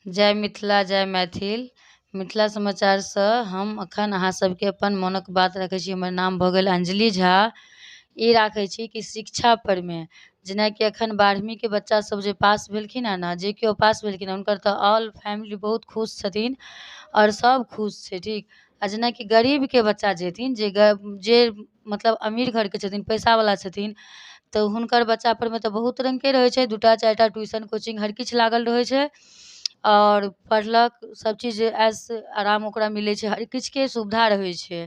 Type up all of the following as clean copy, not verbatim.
जय मिथिला जय मैथिल। मिथिला समाचारसँ हम एखन अहाँ सबके अपन मोनक बात रखै छी। हमर नाम भऽ गेल अंजलि झा। ई राखै छी कि शिक्षा परमे जेनाकि एखन 12वींके बच्चा सब जे पास भेलखिन हँ ने, जे केओ पास भेलखिन हँ, हुनकर तऽ ऑल फैमिली बहुत खुश छथिन आओर सब खुश छै, ठीक। आ जेनाकि गरीबके बच्चा जे हेथिन, जे जे मतलब अमीर घरके छथिन, पैसावला छथिन, तऽ हुनकर बच्चा परमे तऽ बहुत रङ्गके रहै छै, 2टा 4टा ट्यूशन कोचिंग हर किछु लागल रहै छै आओर पढ़लक, सबचीज ऐश आराम ओकरा मिलै छै, हर किछुके सुविधा रहै छै।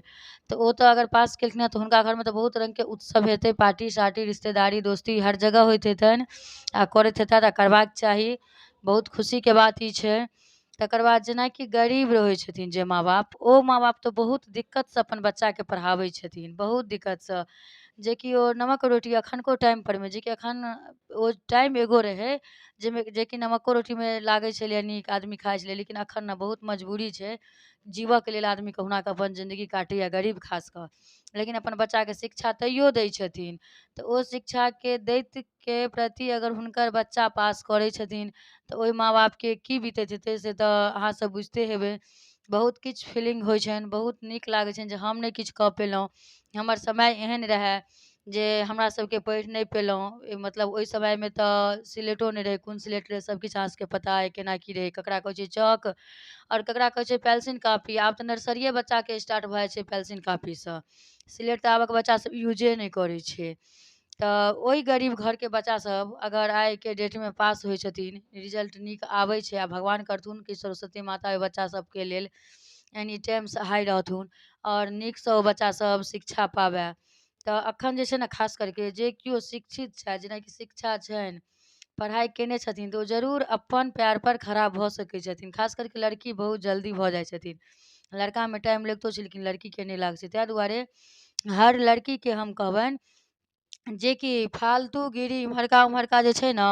तऽ ओ तऽ अगर पास केलखिन हँ तऽ हुनका घरमे तऽ बहुत रङ्गके उत्सव हेतै, पार्टी सार्टी रिश्तेदारी दोस्ती हर जगह होइत हेतनि आ करैत हेतथि आ करबाक चाही। बहुत खुशीके बात ई छै। तकर बाद जेनाकि गरीब रहै छथिन जे माँ बाप, ओ माँ बाप तऽ बहुत दिक्कतसँ अपन बच्चाके पढ़ाबै छथिन, बहुत दिक्कतसँ, जेकि ओ नमक रोटी एखनको टाइमपर मे, जेकि एखन ओ टाइम एगो रहै जाहिमे जेकि नमको रोटीमे लागै छलैए नीक, आदमी खाइ छलै, लेकिन एखन ने बहुत मजबूरी छै। जीबऽके लेल आदमी कहुना कऽ अपन जिन्दगी काटैए, गरीब खास कऽ, लेकिन अपन बच्चाके शिक्षा तैयो दै छथिन। तऽ ओ शिक्षाके दैतके प्रति अगर हुनकर बच्चा पास करै छथिन तऽ ओहि माँ बापके की बीतैत हेतै से तऽ अहाँ सब बुझिते हेबै। बहुत किछु फीलिंग होइ छनि, बहुत नीक लागै छनि जे हम नहि किछु कऽ पेलहुँ, हमर समय एहन रहए जे हमरा सबके पढ़ि नहि पेलहुँ। मतलब ओहि समयमे तऽ सिलेटो नहि रहै, कोन सिलेट रहै, सबकिछु अहाँ सबके पता अइ केना की रहै, ककरा कहै छै चॉक आओर ककरा कहै छै पेंसिल कॉपी। आब तऽ नर्सरिये बच्चाके स्टार्ट भऽ जाइ छै पेंसिल कॉपीसँ, सिलेट तऽ आबक बच्चा सब यूजे नहि करै छै। तऽ ओहि गरीब घरके बच्चा सब अगर आइके डेटमे पास होइ छथिन, रिजल्ट नीक आबै छै, आ भगवान करथुन कि सरस्वती माता ओहि बच्चा सबके लेल एनी टाइम सहाय रहथुन आओर नीकसँ ओ बच्चा सब शिक्षा पाबै। तऽ एखन जे छै ने खास करके जे केओ शिक्षित छथि, जेनाकि शिक्षा छनि, पढ़ाइ केने छथिन, तऽ ओ जरूर अपन पयरपर खड़ा भऽ सकै छथिन। खास करके लड़की बहुत जल्दी भऽ जाइ छथिन, लड़कामे टाइम लगितो छै लेकिन लड़कीके नहि लागै छै। ताहि दुआरे हर लड़कीके हम कहबनि जेकि फालतूगिरी इम्हरका उम्हरका जे छै ने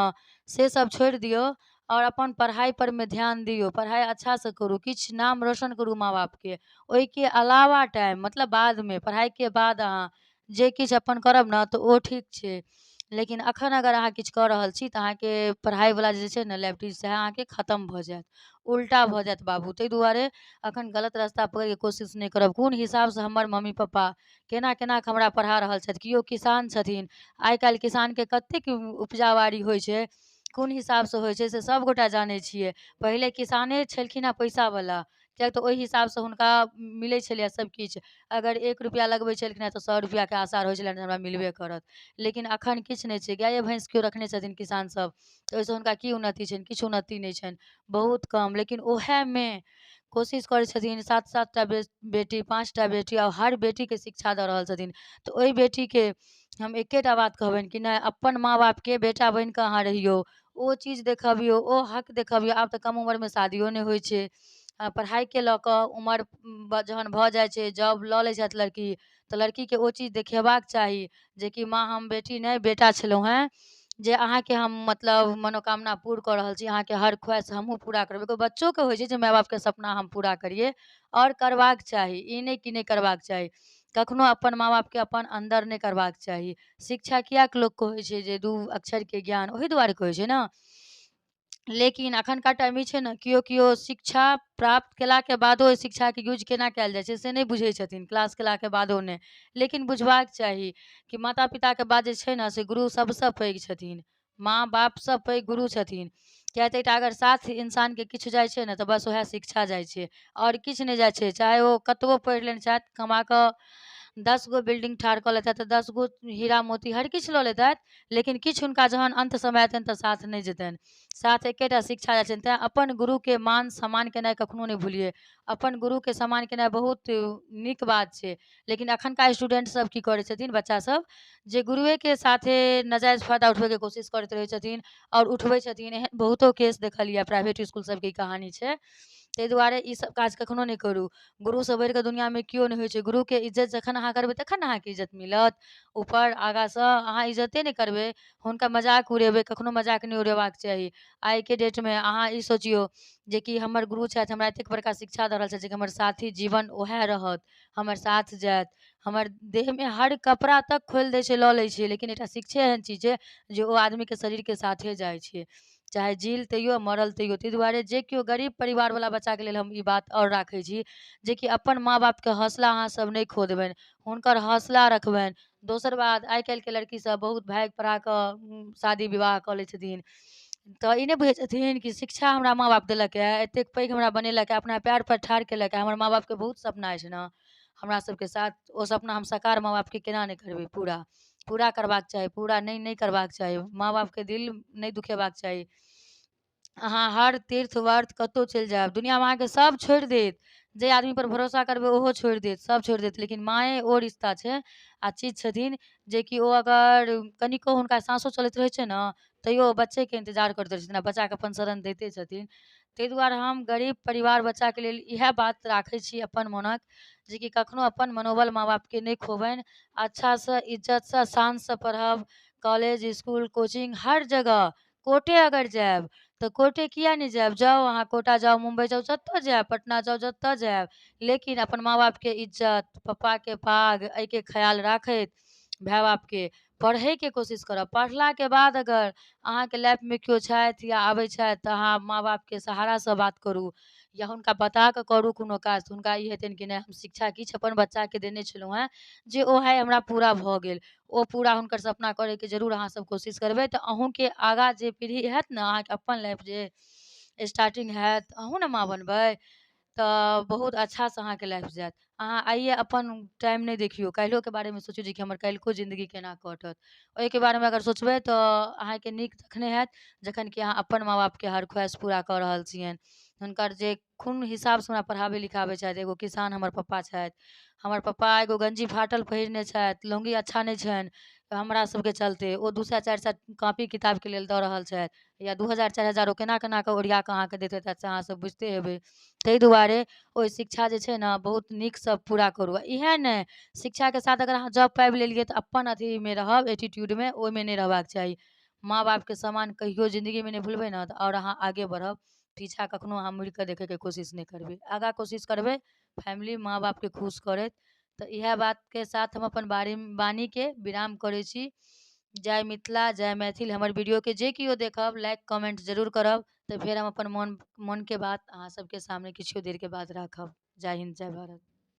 से सब छोड़ि दियौ आओर अपन पढ़ाइपर मे ध्यान दियौ, पढ़ाइ अच्छासँ करू, किछु नाम रोशन करू माँ बापके। ओहिके अलावा टाइम मतलब बादमे पढ़ाइके बाद अहाँ जे किछु अपन करब ने तऽ ओ ठीक छै, लेकिन एखन अगर अहाँ किछु कऽ रहल छी तऽ अहाँके पढ़ाइवला जे छै ने लैपटॉप सएह अहाँके खतम भऽ जायत, उल्टा भऽ जायत बाबू। ताहि दुआरे एखन गलत रास्ता पकड़ैके कोशिश नहि करब। कोन हिसाबसँ हमर मम्मी पप्पा केना केना कऽ हमरा पढ़ा रहल छथि, केओ किसान छथिन, आइ काल्हि किसानके कतेक उपजा बाड़ी होइ छै, कोन हिसाबसँ होइ छै से सबगोटा जानै छियै। पहिले किसाने छलखिन हँ पैसावला, किएक तऽ ओहि हिसाबसँ हुनका मिलै छलैए सबकिछु। अगर 1 रुपैआ लगबै छलखिन हँ तऽ 100 रुपैआके आशा रहै छलनि हमरा मिलबे करत, लेकिन एखन किछु नहि छै। गाये भैंस केओ रखने छथिन किसान सब तऽ ओहिसँ हुनका की उन्नति छनि, किछु उन्नति नहि छनि, बहुत कम। लेकिन ओहेमे कोशिश करै छथिन 7-7टा बेटी, 5टा बेटी, आओर हर बेटीके शिक्षा दऽ रहल छथिन। तऽ ओहि बेटीके हम एकेटा बात कहबनि कि नहि, अपन माँ बापके बेटा बनिकऽ अहाँ रहियौ, ओ चीज देखबियौ, ओ हक देखबियौ। आब तऽ कम उमरमे शादियो नहि होइ छै, पढ़ाइके लऽ कऽ उमर जहन भऽ जाइ छै, जॉब लऽ लै छथि लड़की, तऽ लड़कीके ओ चीज देखेबाक चाही जेकि माँ हम बेटी नहि बेटा छलहुँ हेँ, जे अहाँके हम मतलब मनोकामना पूर्ण कऽ रहल छी, अहाँके हर ख्वाहिश हमहूँ पूरा करबै। एगो बच्चोके होइ छै जे माय बापके सपना हम पूरा करियै, आओर करबाक चाही, ई नहि कि नहि करबाक चाही। कखनो अपन माँ बापके अपन अन्दर नहि करबाक चाही। शिक्षा किएक लोक कहै छै जे 2 अक्षरके ज्ञान, ओहि दुआरे कहै छै ने। लेकिन एखनका टाइम ई छै ने, केओ केओ शिक्षा प्राप्त केलाके बादो ओहि शिक्षाके यूज केना कयल जाइ छै से नहि बुझै छथिन, क्लास केलाके बादो नहि। लेकिन बुझबाक चाही कि माता पिताके बाद जे छै ने से गुरु सबसँ पैघ छथिन, माँ बापसँ पैघ गुरु छथिन। किएक तऽ एकटा अगर साथ इन्सानके किछु जाइ छै ने तऽ बस वएह शिक्षा जाइ छै, आओर किछु नहि जाइ छै। चाहे ओ कतबो पढ़ि लेने छथि, कमा कऽ 10 गो बिल्डिंग ठाढ़ कऽ लेतथि, तऽ 10 गो हीरा मोती हर किछु लऽ लेतथि, लेकिन किछु हुनका जहन अन्त समय एतनि तऽ साथ नहि जेतनि, साथ एकेटा शिक्षा जाइ छनि। तेँ अपन गुरुके मान सम्मान केनाइ कखनो नहि भूलियै, अपन गुरुके सम्मान केनाइ बहुत नीक बात छै। लेकिन एखनका स्टूडेंट सब की करै छथिन, बच्चा सब जे गुरुएके साथे नाजायज फायदा उठबैके कोशिश करैत रहै छथिन आओर उठबै छथिन। एहन बहुतो केस देखलियै, प्राइवेट इसकुल सबके ई कहानी छै। ताहि दुआरे ई सब काज कखनो नहि करू। गुरुसँ बढ़िकऽ दुनिआँमे केओ नहि होइ छै। गुरुके इज्जत जखन अहाँ करबै तखन ने अहाँके इज्जत मिलत ऊपर आगाँसँ। अहाँ इज्जते नहि करबै, हुनका मजाक उड़ेबै, कखनो मजाक नहि उड़ेबाक चाही। आइके डेटमे अहाँ ई सोचियौ जेकि हमर गुरु छथि, हमरा एतेक बड़का शिक्षा दऽ रहल छथि जे हमर साथी जीवन वएह रहत, हमर साथ जायत, हमर देहमे हर कपड़ा तक खोलि दै छै, लऽ लै छै, लेकिन एकटा शिक्षे एहन चीज छै जे ओ आदमीके शरीरके साथे जाइ छै। चाहे जील तैयो मरल तैयो। ताहि दुआरे जे केओ गरीब परिवारवला बच्चाके लेल हम ई बात आओर राखै छी जेकि अपन माँ बापके हौसला अहाँ सब नहि खो देबनि, हुनकर हौसला रखबनि। दोसर बात, आइ काल्हिके लड़की सब बहुत भागि पड़ा कऽ शादी विवाह कऽ लै छथिन, तऽ ई नहि बुझै छथिन कि शिक्षा हमरा माँ बाप देलक हए, एतेक पैघ हमरा बनेलक हए, अपना पयरपर ठाढ़ केलक हए। हमर माँ बापके बहुत सपना अछि ने हमरा सबके साथ, ओ सपना हम साकार माँ बापके केना नहि करबै? पूरा पूरा करबाक चाही, पूरा नहि नहि करबाक चाही। माँ बापके दिल नहि दुखेबाक चाही। अहाँ हर तीर्थ व्रत कतहु चलि जायब, दुनिआँमे अहाँके सब छोड़ि देत, जे आदमीपर भरोसा करबै ओहो छोड़ि देत, सब छोड़ि देत, लेकिन माँए ओ रिश्ता छै आ चीज छथिन जेकि ओ अगर कनिको हुनका साँसो चलैत रहै छै ने, तैयो ओ बच्चेके इन्तजार करैत रहै छथिन आ बच्चाके अपन शरण दैते छथिन। ताहि दुआरे हम गरीब परिवार बच्चाके लेल इएह बात राखै छी अपन मोनक, जेकि कखनो अपन मनोबल माँ बापके नहि खोबनि। अच्छासँ, इज्जतसँ, शानसँ पढ़ब, कॉलेज, इसकुल, कोचिंग, हर जगह। कोर्टे अगर जायब तऽ कोर्टे किए नहि जायब? जाउ अहाँ कोटा जाउ, मुम्बइ जाउ, जतऽ जायब, पटना जाउ, जतऽ जायब, लेकिन अपन माँ बापके इज्जत, पप्पाके पाग, एहिके ख्याल राखैत भाय बापके पढ़ैके कोशिश करब। पढ़लाके बाद अगर अहाँके लाइफमे केओ छथि या आबै छथि, तऽ अहाँ माँ बापके सहारासँ बात करू या हुनका बता कऽ करू कोनो काज। हुनका ई हेतनि कि नहि, हम शिक्षा किछु अपन बच्चाके देने छलहुँ हेँ जे ओ आइ हमरा पूरा भऽ गेल। ओ पूरा हुनकर सपना करैके जरूर अहाँसब कोशिश करबै, तऽ अहूँके आगाँ जे पीढ़ी हैत ने, अहाँके अपन लाइफ जे स्टार्टिंग हैत, अहूँ ने माँ बनबै, तऽ बहुत अच्छासँ अहाँके लाइफ जायत। अहाँ आइए अपन टाइम नहि देखियौ, काल्हिओके बारेमे सोचियौ जेकि हमर काल्हिको जिन्दगी केना कटत। ओहिके बारेमे अगर सोचबै तऽ अहाँके नीक तखने हैत जखन कि अहाँ अपन माँ बापके हर ख्वाहिश पूरा कऽ रहल छियनि। हुनकर जे कोन हिसाबसँ हमरा पढ़ाबै लिखाबै छथि, एगो किसान हमर पप्पा छथि। हमर पप्पा एगो गञ्जी फाटल पहिरने छथि, लुङ्गी अच्छा नहि छनि, हमरा सबके चलते ओ 200 400 कॉपी किताबके लेल दऽ रहल छथि, या 2000 4000 ओ केना केना कऽ ओरिया कऽ अहाँके दैत हेतथि, से अहाँ सब बुझिते हेबै। ताहि दुआरे ओहि शिक्षा जे छै ने बहुत नीकसँ पूरा करू। आ इएह नहि, शिक्षाके साथ अगर अहाँ जॉब पाबि लेलियै तऽ अपन अथीमे रहब, एटीट्यूडमे ओहिमे नहि रहबाक चाही। माँ बापके सम्मान कहियो जिन्दगीमे नहि भुलबै ने, तऽ आओर अहाँ आगे बढ़ब। पीछा कखनो अहाँ मुड़िकऽ देखैके कोशिश नहि करबै, आगाँ कोशिश करबै फैमिली माँ बापके खुश करैत। तऽ इएह बातके साथ हम अपन बारे वाणीके विराम करै छी। जय मिथिला, जय मैथिल। हमर वीडियोके जे केओ देखब, लाइक कमेंट जरूर करब, तऽ फेर हम अपन मोनके बात अहाँ सबके सामने किछु देरके बाद राखब। जय हिन्द, जय भारत।